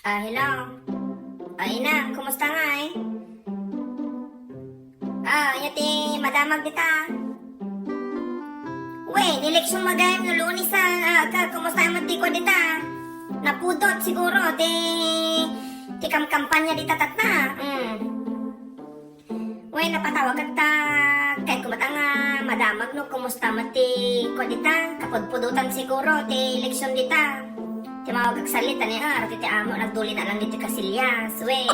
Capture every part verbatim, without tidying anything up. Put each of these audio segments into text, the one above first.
Ah, hello. Ah, ina, kumusta ngay? Ah, ania ti madamag dita? Wen, eleksyon gayam no Lunes, ah, ah, ka, kumusta met ti kua dita? Napudot siguro ti, ti kamkampanya dita tatta. Mm. Wen, napatawagak ta, kayatko met nga madamag no kumusta met ti kua dita, kapudpudotan siguro ti eleksyon dita. Timawagak sali ta ni, ah, arati ti amo, nagdulina lang ditoy Casillas. Wen,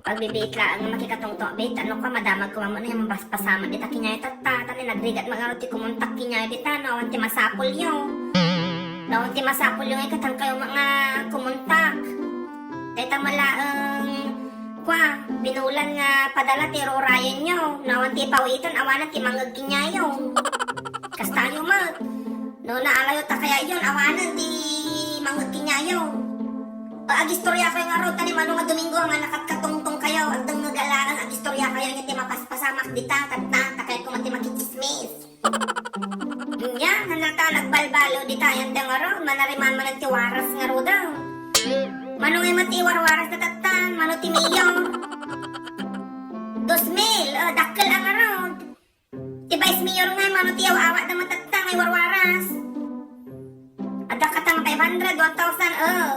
pagbibiit laeng nga makikatungtong, biit, ano ka, madamag koma met no, mabaspasamak dita kaniayo tatta, ta ni nagrigat met ngarud ti kumontak kaniayo dita, no, awan ti masapulyo. No, awan ti masapulyo nga ikatangkayo met nga kumontak. Dayta met laeng, kua, binulan nga padala ti rurayenyo. No, awan ti ipawitan, awanen ti mangngeg kaniayo. Kastayo met. No, naalayo ta kayatyon, awanen ti mangngeg kaniayo. O, agistoriakayo ngarud, ta ni mano nga Domingo nga nakatkatungtongkayo, agdengngeg laeng, agistoriakayo, ania ti mapaspasamak dita, tatta, ta kayatko met ti makitsismis. Nia, nanta nagbalbaliw dita, ayantayo ngarud, manariman man ti waras ngarud. Mano ngay met ti iwarwaras dita tatta, mano ti mayor? Dos mil, eh, dakkel a ngarud. Ti vice mayor ngay, mano ti aw-awatda met tatta nga iwarwaras? Adda kata nga five hundred, one thousand, eh.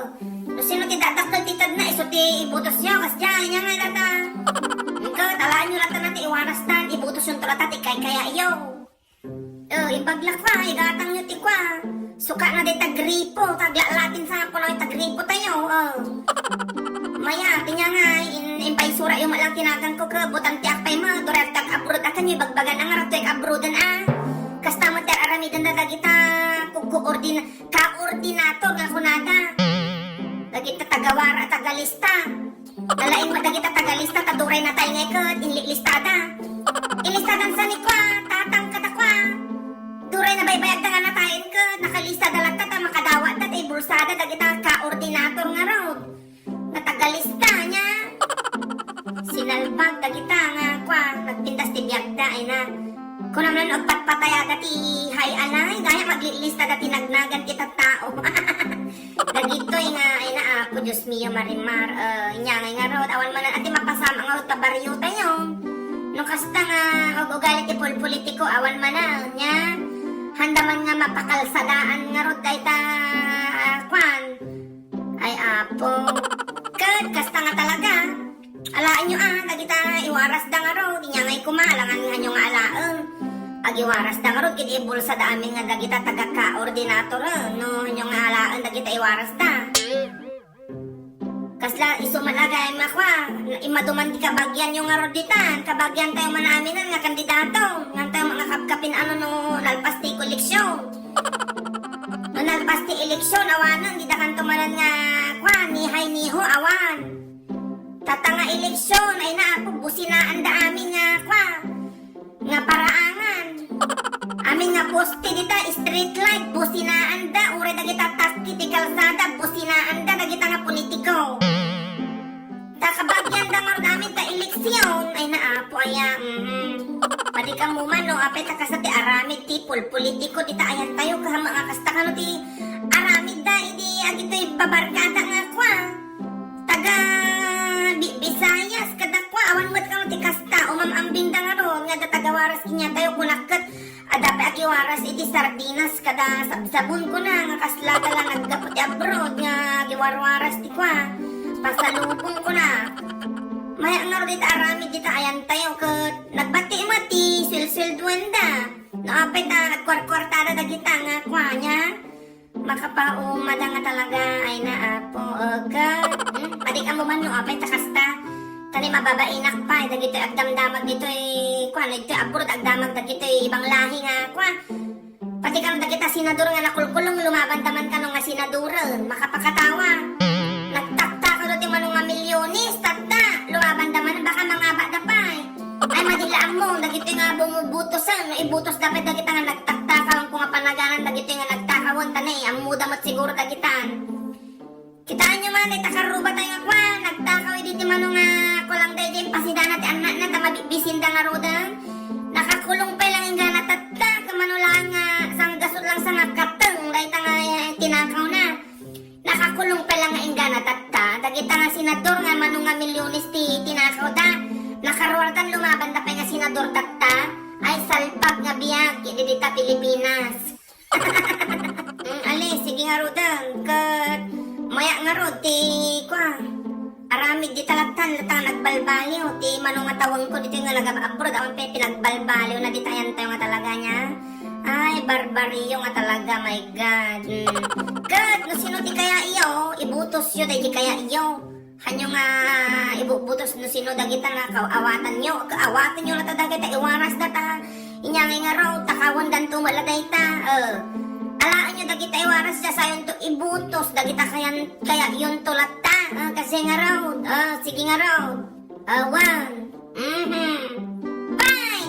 No sino ti dadakkel ti tedna, isu ti ibutosyo, kasdiay, ania ngay dayta? Ket, alaenyo latta ti iwarasdan, ibutosyonto latta ti kaykayatyo. Eh, imbag la kua, igatangyo ti kua. Sukatna dayta gripo, ta aglaklatin sa kuno ita gripotayo, eh. Mayat, ania ngay, in-, impaisuratayo met lang ti naganko, ket botantiak pay met, uray agtak abroad, a, kanyo ibagbagan a nga radtoy ag-abroaden, a. Kasta met ti ar-aramidenda dagita, kukuordina-, Kaordinator nga kunada. Dagita tagawara, tagalista. Nalaing met dagita tagalista, ta duray natay ngay ket inlilistada. Inlistadan sa ni kua, tatang kada kua. Duray nabaybayagda nga natayen ket nakalistada latta ta makadawatda ta ibulsada dagita kaordinator ngarud. Natagalista nia. Sinalbag dagita nga kua, nagpintas ti biagda, ay na. Kunam no agpatpatayada ti hay-anay, gayam aglilista dagiti nagnagan ti tattao. Dagitoy nga, ay na, Apo Dios mio, Marimar, eh, ania ngay ngarud, awan manen, ati mapasamak ngarud ta bariotayo. No kasta nga, ag-ugali ti polpolitiko, awan manen, nia. Handa man nga mapakalsadaan ngarud dayta, ah, kuan, Ay, Apo. Ket kasta nga talaga. Alaenyo a, dagita iwarasda ngarud, ania ngay koma, alangan nga hanyo nga alaen. Agiwarasda ngarud, ket ibulsada amin nga dagita taga-coordinator, eh, no hanyo nga alaen dagita iwarasda. Kasla isu man agay makua, imaduman ti kabagianyo ngarud ditan, kabagiantayo man aminen nga kandidato, ngantayo nga kapkapin ano no nalpas ti eleksyon. No nalpas ti eleksyon, awanen, didakanto manen nga, kuan, nihay-niho, awan. Tatta nga eleksyon, ay na, Apo, businaanda amin nga, kuan, nga paraangan. Amin nga poste dita, street light, businaanda, uray dagita taski ti kalsada, businaanda, dagita nga politiko. Ta kabagianda ngarud amin ta eleksyon, ay na, Apo aya, mhm. Madi ka mo man, no, apay ta kasta ti aramid ti polpolitiko dita ayantayo, kaha nga kasta kano ti aramidda idi agitoy babarkada nga kua. Taga Bi-, Visayas, kada kua, awan met kano ti kasta, umam-ambingda ngarud, nga da taga Waras inyatayo, kunak ket Adda pay agiwaras iti sardinas kada sabsabon, kuna nga kasla ta la naggapu ti abroad nga agiwarwaras ti kua. Pasalubong, kuna. Mayat ngarud ita aramid dita ayantayo ket nagbati met ti suelsueldoanda. No apay ta agkuarkuartada dagita nga kua nia. Makapaumada nga talaga, ay na, Apo, ket, hmm, madi ka mo man no apay ta kasta. Ta ni mababainak pay dagitoy agdamdamag ditoy, kuan, ditoy abroad, agdamag dagitoy ibang lahi nga, kuan. Pati kano dagita senador nga nakulkulong, lumabanda man kano nga senadoren, makapakatawa. Nagtakta kano ti mano nga milyones, tatta, lumabanda man, baka mangabada pay. Ay, madi la ammo, dagitoy nga bumubutosen, no ibutosda pay dagita nga nagtakta, kawan ko nga panaganan, dagitoy nga nagtakawen, ta naiammoda met siguro dagitan. Kitaenyo man, dayta karrubatayo nga kua, nagtakaw idi ti mano nga kulang daydi impasidana ti annakna, ta mabibisinda ngaruden. Nakakulong pay lang inggana tatta, ket mano laeng nga sanggasut lang sa nga kateng, dayta nga, eh, tinakawna. Nakakulong pay la nga inggana tatta, dagita nga senador nga mano nga milyones ti tinakawda. Nakaruartan lumabanda pay nga senador tatta. Ay, salpag nga biag iti dita Pilipinas. Mm, ali, sige ngaruden, ket maya ngarud ti, kua, aramid dita lattan, lattan nagbalbaliw, ti mano nga tawengko ditoy nga nagab-abroad, awan pay pinagbalbaliw na ditayantayo nga talaga niya. Ay, barbario nga talaga, my God. Mm. Ket no sino ti kayayo, ibutosyo daydi kayayo. Hanyo nga ibubutos no sino dagita nga kaawatanyo. Kaawatanyo latta dagita iwaras data. Inya nga ngarud, takawandanto met la dayta. Eh, alaenyo dagita iwaras da, sayonto ibutos dagita kayan, kayayonto latta. Eh, kasi ngarud. Eh, sige ngarud. Eh, one. Mhm. Bye!